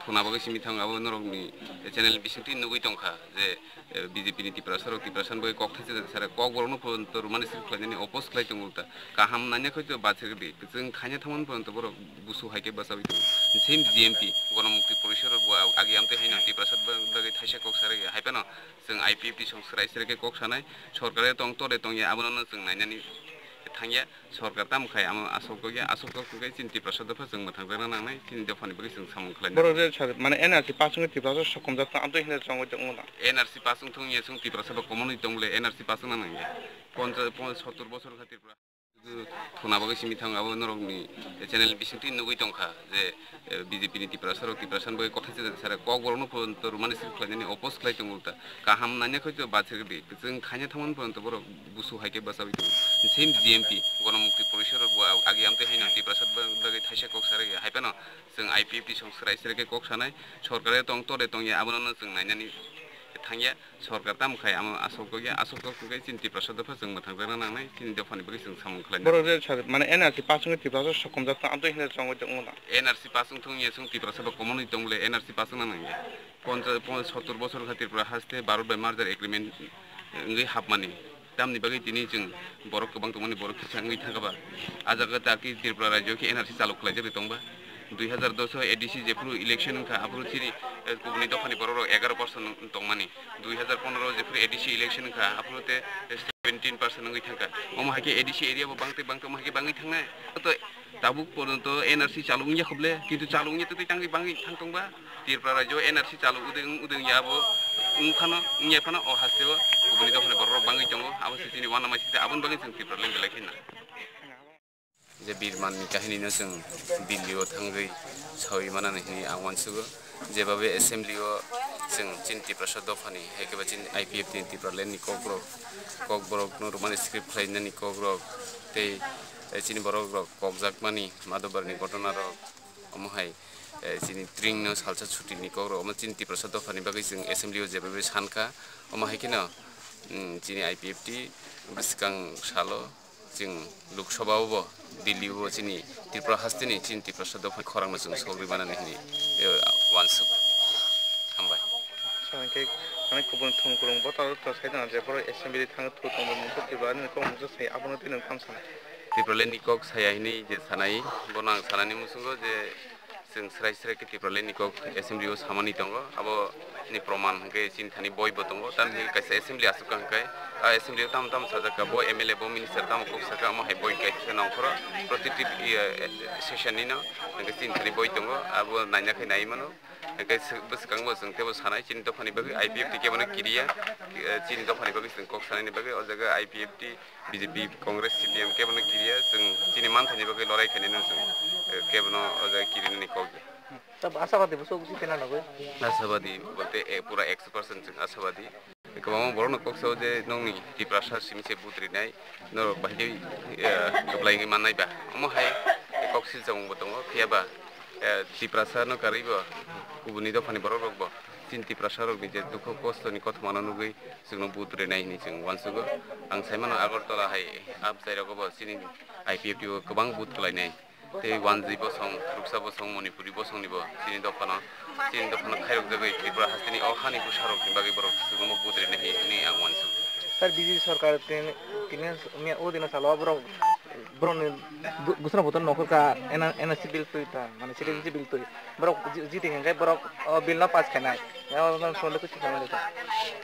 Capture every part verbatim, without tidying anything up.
Thuna bagwi simi thang abo norokni channel bisingtwi nugwi tongkha je, eh, B J P ni Tiprasa rok Tiprasa ni bagwi kok thaisa sare kok borokno photo rwmani sir khlainani oppose khlai tongo ta kaham nanya khoi to bachir di chwng khaina thangmani photo borok busu hai khe bachawi tongo same G M P Gonomukti Porishad rok bo ag-, agi amtwi haino Tiprasa bagwi thaisa kok sarwi hai phano chwng I P F T song srai srai khe kok sanai sorkar tong tole tongya abono chwng nainani thangya. Sorkar tamo khai amo aswk kok ya, aswk kok khe chini Tiprasa dopha chwng mwthangjakna nangnai, chini dophani bagwi chwng samung khlainai. Borok je sar, mane N R C pass wngwi Tiprasa sokomjak tong, amtwi hwnwi chwng wngwi tongmano. N R C pass wng thung ya chwng Tiprasa ba common wng tong bole N R C pass wngna nangya. Poncha-, pon-, sottor bosor kha Tripura. Thuna bagwi simi thang abo norokni channel bisingtwi nugwi tongkha je, eh, B J P ni Tiprasa rok Tiprasa ni bagwi kok thaisa sare kok borokno photo rwmani sir khlainani oppose khlai tongo ta kaham nanya khoi to bachir di chwng khaina thangmani photo borok busu hai khe bachawi tongo. Same G M P Gonomukti Porishad rok bo ag-, agi amtwi haino Tiprasa ba-, bagwi thaisa kok sarwi hai phano chwng I P F T song srai srai khe kok sanai sorkar tong tole tongya abono chwng nainani thangya sorkar tamo khai amo aswk kok ya aswk kok khe chini Tiprasa dopha chwng mwthangjakna nangnai chini dophani bagwi chwng samung khlainai. Borok je sar, mane N R C pass wngwi Tiprasa sokomjak tong, amtwi hwnwi chwng wngwi tongmano. N R C pass wng thung ya chwng Tiprasa ba common wng tong bole N R C pass wngna nangya. Poncha-, pon-, sottor bosor kha Tripura haste Bharat bai merger agreement wngwi hapmani. Tamni bagwi tini chwng borok kwbang tongmani borok kisa wngwi thangkha ba. A jaga ta ki Tripura rajyo khe N R C chaluk khlaijak tongba. Dui hazar dos o A D C jephuru election wngkha, aphuru chini, eh, kubuni dophani borok rok egaroh percent wng-, tongmani. Dui hazar pondro jephuru A D C election wngkha, aphuru te seventeen percent wngwi thangkha. Omo hai khe A D C area bo bangtwi bangtwi omo hai khe bangwi thangnai. To tabuk porjonto N R C chaluk wngya khoble, kintu chaluk wngya tei tangwi bangwi thang tongba. Tripura rajyo N R C chaluk udeng udeng ya abo wng phano, wngya phano o haste o kubuni dophani borok rok bangwi tongo, abo se chini uanama site aboni bagwi chwng Tripura leng belai khe na. Je birman ni kahini no chwng Delhi o thangwi sawi manani hwnwi ang uansugo, je babe assembly o chwng chini Tiprasa dophani hai khe ba chini I P F T ni Tipraland ni kok rok, kok borok no rwmani script khlai nani kok rok tei, eh, chini borok rok kokjak mani Madhubar ni ghotona rok. Omo hai, eh, chini tring no salsa chuti ni kok rok, omo chini Tiprasa dopha ni bagwi chwng assembly o jeba bai san kha, omo hai kheno, mm, chini I P F T bwskang salo chwng Lok Sabha o bo, Delhi o bo chini Tripura haste ni chini Tiprasa dopha ni khorang no chwng sogwi mani hwnwi, eh, uansuk. Hambai. Sa hwnkhe, ani kubun thwngkwrwng bo ta, ta sai tongma je borok assembly thang thu tongmung khe Tripura ni kok mungsa sai abono twi nwng tham sana. Tipraland ni kok saya hwnwi je sanai, bono ang sanani muchungo je, chwng srai srai khe Tipraland ni kok assembly o samani tongo, abo ni proman hwnkhe chini thani boi bo tongo, tamni hwnkhe kaisa assembly aswk ka hwnkhe, a assembly o tamo tamo sajak ka, bo M L A, bo minister tamo kok saka, omo hai boi kaisa nongkhoro protiti, iya, session ni no hwnkhe chini thani boi tongo, abo naina khai nai mano, hwnkhe bwskango chwng teibo sanai chini dophani bagwi I P F T kebono kiriya, chini dophani bagwi chwng kok sanani bagwi o jaga I P F T, B J P, Congress, C P M kebono kiriya, chwng chini manthaini bagwi lorai khainai no chwng, eh, kebono o jaga kirinani kok ya. Tab asabadi bo sok si tena nagwi. Asabadi bolte, eh, pura ekso percent chwng asabadi. Kwbangma borokno kok sao je nongni Tiprasa simi se vote rinai, norok bahai khe, eh, kwplai wngwi mannai ba. Omo hai kok silchamung bo tongo, phiya ba, eh, Tiprasa no karwi bo kubuni dophani borok rok bo chini Tiprasa rokni je dukhu kosto ni kothoma no nugwi chwngno vote rwnai hwnwi chwng uansugo. Ang sai mano Agartala hai a bwsai rogo bo chini I P F T o kwbang vote kwlainai. Tei Wanjwi bosong, Ruksa bosong, Manipuri bosong ni bo chini dophano, chini dophano khairok jagwi Tripura hasteni o hani bwsa rok ni bagwi borok chwngno vote rwnai hwnwi ang uansugo. Sir, B J P sarkar tini, tini o dino salo borok, borok ni bu-, busana button nokor ka N R C bill twi ta, mane citizenship bill twi. Borok ji-, jiti hwnkhe borok o bill no pass khainai. Ya, o no sonde kuchi khainai.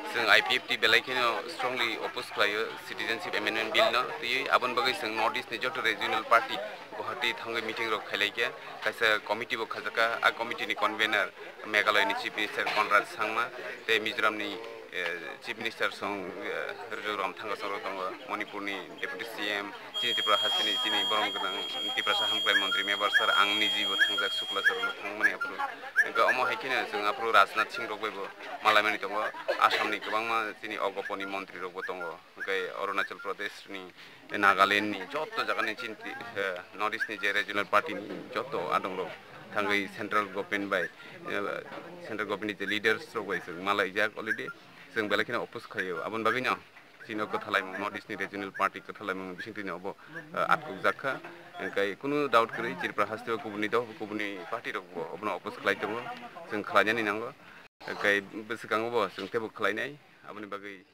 Chwng I P F T belai kheno strongly oppose khlaio citizenship amendment bill no. Twi aboni bagwi chwng North East ni joto regional party Guwahati thangwi meeting rok khailaikha. Kaisa committee bo khajakha. A committee ni convener Meghalaya ni Chief Minister Conrad Sangma tei Mizoram ni, eh, Chief Minister song, eh, Raju Ram Thanga song rok tongo. Manipur ni Deputy C M, chini Tripura hasteni chini borom gwnang Tiprasa hamkrai montri Mebar sir, ang niji bo thangjak Sukla sir no thangmani aphuru. Hwnkhe omo hai kheno chwng aphuru Rajnath Singh rok bai bo malaimani tongo. Assam ni kwbangma chini ogoponi montri rok bo tongo. Hwnkhe Arunachal Pradesh ni, Nagaland ni joto jaga ni chini, eh, North East ni je regional party ni joto adong rok thangwi central government bai, eh, central government ni je leaders rok bai chwng malaijak already. Chwng belai kheno oppose khlaio. Aboni bagwi no chini o kwthalaimung, North East ni regional party kwthalaimung bising twi no obo, eh, atkukjak kha. Hwnkhe kunu doubt kwrwi, Tripura hasteo kubuni dophani kubuni party rok bo obono oppose khlai tongo, chwng khlainani nango. Hwnkhe bwswkango bo chwng teibo khlainai, aboni bagwi.